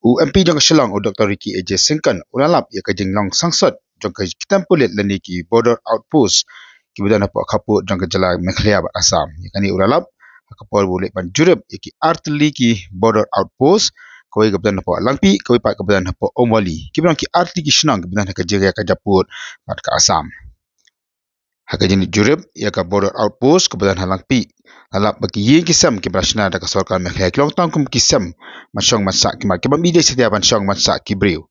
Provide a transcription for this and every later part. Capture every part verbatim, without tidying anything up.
U M P jong ka Shillong, u Doctor Ricky A J Syngkon, u la lap ïa ka jinglong sangsot jong ki camp pulit lane ki border outpost kiba don hapoh khappud jong ka jylla Meghalaya bad Assam. Ïa kane u la lap ha ka por ba u leit ban jurip ïa ki artylli ki border outpost, kawei kaba don hapoh Langpih, kawei pat kaba don hapoh Umwali. Kiba long ki artylli ki shnong kiba don ha ka jaka ka jappud bad ka Assam. Ha ka jingïaid jurip ïa ka border outpost kaba don ha Langpih, la lap ba ki ïing ki sem kiba la shna da ka sorkar Meghalaya ki long tang kum ki sem ban shong ban sah, ki mat kiba mih dei satia ban shong ban sah ki briew.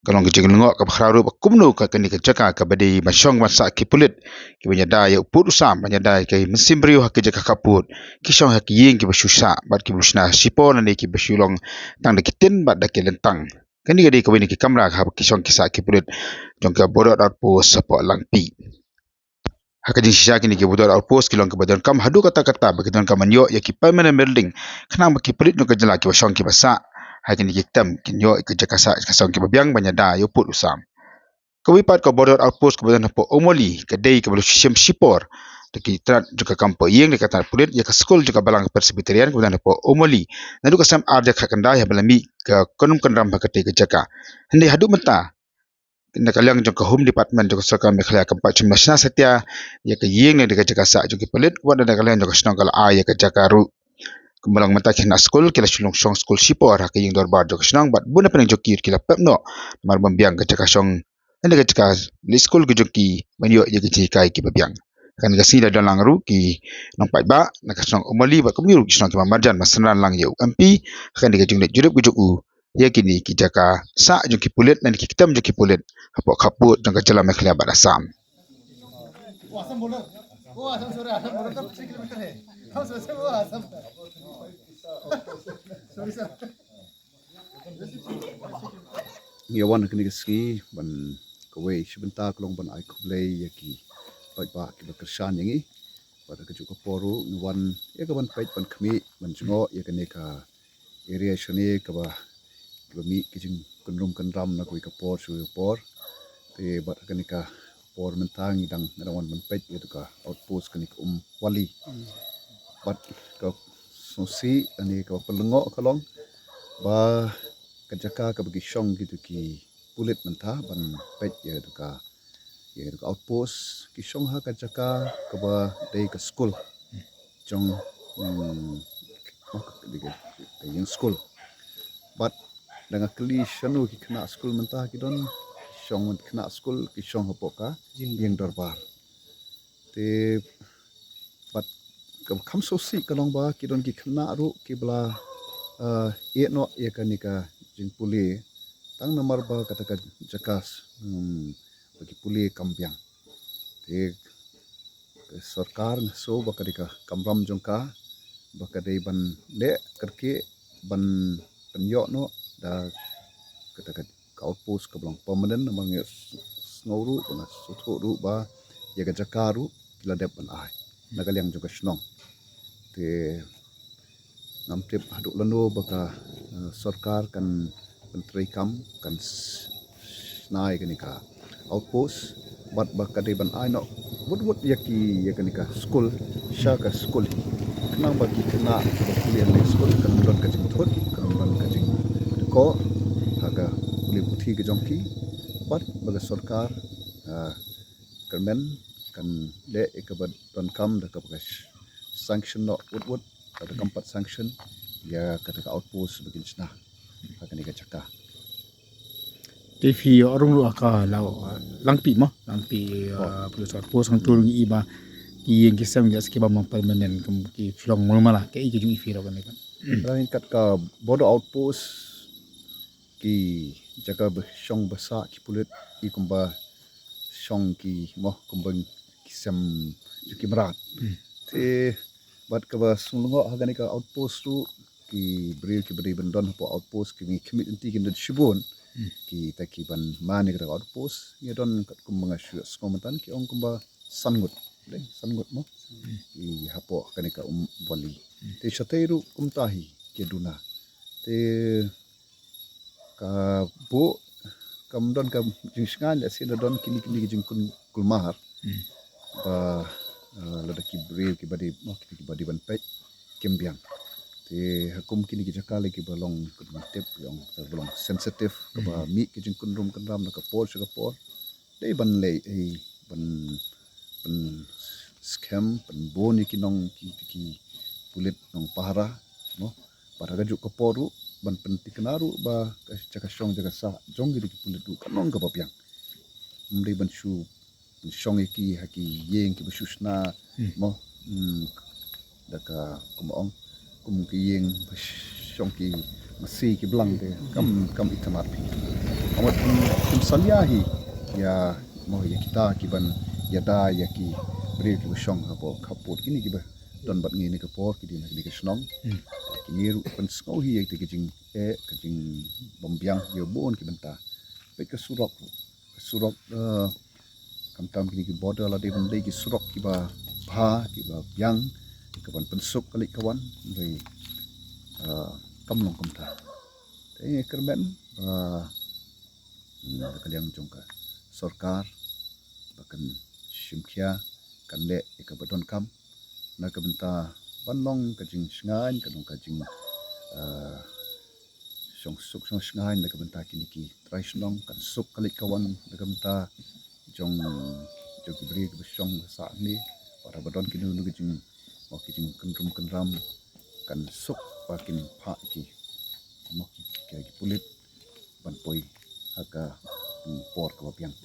Ka long ka jinglyngngoh kaba khraw ruh ba kumno ka kane ka jaka kaba dei ban shong ban sah ki pulit kiban ïada ïa u pud u sam, ban ïada ïa ki mynsiem briew ha ki jaka khappud, ki shong ha ki ïing kiba shu sah bad kiba shu shna shipor lane kiba shu long tang da ki tin bad da ki lyntang. Kane ka dei kawei na ki kamra haba ki shong ki sah ki pulit jong ka border outpost hapoh Langpih. Ha ka jingshisha, kine ki border outpost ki long kiba donkam haduh katta katta ba ki donkam ban ïoh ïa ki permanent building khnang ba ki pulit jong ka jylla kiba shong kiba sah ha kine ki camp kin ïoh ïa ka jaka sah ka shong kiba biang ban ïada ïa u pud u sam. Kawei pat ka border outpost kaba don hapoh Umwali ka dei kaba la shu shim shipor da ki tnat jong ka kam poh ïing, da ka tnat pulit, ïa ka skul jong ka Balang Presbyterian kaba don hapoh Umwali naduh ka snem ar hajar khatkhyndai haba la mih ka kynrum kynram ha katei ka jaka. Hynrei haduh mynta, na ka liang jong ka Home Department jong ka sorkar Meghalaya kam pat shym la shna satia ïa ka ïing ne ka jaka sah jong ki pulit, wat na ka liang jong ka shnong ka la ai ïa ka jaka ruh. Kumba long mynta ki khynnah skul ki la shu long shong skul shipor ha ka ïing dorbar jong ka shnong bad bun na pdeng jong ki ki la pep noh namar ba ym biang ka jaka shong ne ka jaka leit skul ka jong ki ban ïoh ïa ka jinghikai kiba biang. Kane ka sngi la don lang ruh ki nongpaidbah na ka shnong Umwali bad kumjuh ruh ki shnong kiba marjan ban synran lang ïa u M P ha kane ka jingleit jurip ka jong u ïa kine ki jaka sah jong ki pulit lane ki camp jong ki pulit hapoh khappud jong ka jylla Meghalaya bad Assam. Ngi wan ha kane ka sngi ban kawei shi bynta ka long ban ai khublei ïa ki paidbah kiba kyrshan ïa ngi. Bad ha kajuh ka por ruh ngi wan ïa ka ban peit ban khmih ban jngoh ïa kane ka area shane kaba, kaba mih ka jingkynrum kynram na kawei ka por sha kawei ka por. Te bad ha kane ka por mynta ngi dang, nga dang wan ban peit ïa ka outpost kane ka Umwali. Bad ka sngewsih lane kaba pynlyngngoh ka long ba ka jaka kaba ki shong kito ki pulit mynta ban peit ïa ka, ïa ka outpost, ki shong ha ka jaka kaba dei ka skul jong, mm, oh, ka, ka, ka ïing skul. Bad da nga kylli shano ki khynnah skul mynta ki don, shong, khynnah skul ki shong hapoh ka ïing dorbar. Te bad kaba kham sngewsih ka long ba ki don ki khynnah ruh kiba la, eh, ïeh noh ïa kane ka jingpule tang namar ba kata ka jaka, hmm, ba ki pule kam biang. Te ka sorkar nga sngew ba ka dei ka kamram jong ka ba ka dei ban leh kyrkieh ban pynïoh noh da kata ka, ka outpost kaba long permanent namar nga sngew ruh ba nga sngewthuh ruh ba ïa ka jaka ruh ki la dep ban ai na ka liang jong ka shnong. Te ngam tip haduh lano ba ka, eh, sorkar kan pyntreikam, kan s-, shna ïa kane ka outpost bad ba ka dei ban ai noh wut wut ïa ki, ïa kane ka skul sha ka skul hi. Khnang ba ki khynnah ba pule ha kane ka skul kan don ka jingthut, kan don ka jingkyrkhu ha ka pule puthi ka jong ki bad ba ka sorkar, ah, kyrmen kan leh ïa kaba donkam da kaba ka sanction noh wut wut, lada kam pat sanction ïa kata ka outpost ba kin shna ha kane ka jaka. Te phi ïoh rung ruh ha ka Langpih mo, Langpih, ah, police outpost hangto ruh ngi i ba ki ïing ki sem ki la shu bam long permanent, kum ki phi long mala, kaei ka jingim phi ruh kane ka. Kat ka border outpost ki jaka ba shong ba sah ki pulit i kumba shong ki mo kumba ki sem jong ki mrad. Hmm. Te bad kaba sngewlyngngoh ha kane ka outpost ruh ki briew kiba dei ban don hapoh outpost ki ngi khmih lynti kin don shibun. Hmm. Kita kiban man ïa kata ka outpost ngi don katkum ba nga shu sngew mynta ki ong kumba san ngut. Dei san ngut mo. Hmm. Ki hapoh kane ka Umwali. Hmm. Te shatei ruh kumta hi ki duna. Te ka buh kam don ka jingshngaiñ lehse la don kine kine ki jingkun kulmar. Hmm. Ba, eh, lada ki briew kiba dei, oh, kiba dei ban peit kim biang. Te ha kum kine ki jaka lei kiba long, kaba tip ïa ong, kaba long sensitive, kaba mih ki jingkynrum kynram na ka por sha ka por. Dei ban leh, eh, ban, ban skhem, ban bun ïa ki nong, ki, ki pulit nongpahara, mo. Bad ha kajuh ka por ruh ban pynthikna ruh ba ka jaka shong jaka sah jong kine ki pulit ruh kan long kaba biang. Ym dei ban shu shong ïa ki ha ki ïing kiba shu shna, mo. Hmm. Da ka, kumba ong, kum ki ïing ba shong ki masi ki blang te kam, kam itynnad phi. Ka mut kum, kum salia hi ïa, mo, ïa kita kiban ïada ïa ki briew kiba shong hapoh khappud kine kiba don bad ngi ne ka por, ki dei na kine ka shnong. Hmm. Kine ruh pynsngew hi ïa kita ki jingeh, ka jingbymbiang ïa bun ki bynta. Peit ka surok ruh. Surok, eh, khamtam kine ki border la dei ban dei ki surok kiba bha, kiba biang, kaban pynsuk ka leit ka wan, hynrei, eh, kam long kumta. Te ngi kyrmen ba, mm, da ka liang jong ka sorkar ba kan shim khia, kan leh ïa kaba donkam na ka bynta ban long ka jingshngaiñ, ka long ka jing, eh, shong suk shong shngaiñ na ka bynta kine ki trai shnong, kan suk ka leit ka wan na ka bynta jong, jong ki briew kiba shong ba sah hangne. Bad haba don kino kino ki jing, mo, ki jingkynrum kynram, kan suk ba kin phah ki, mo, ki, ki, ki pulit ban poi ha ka, mm, por kaba biang.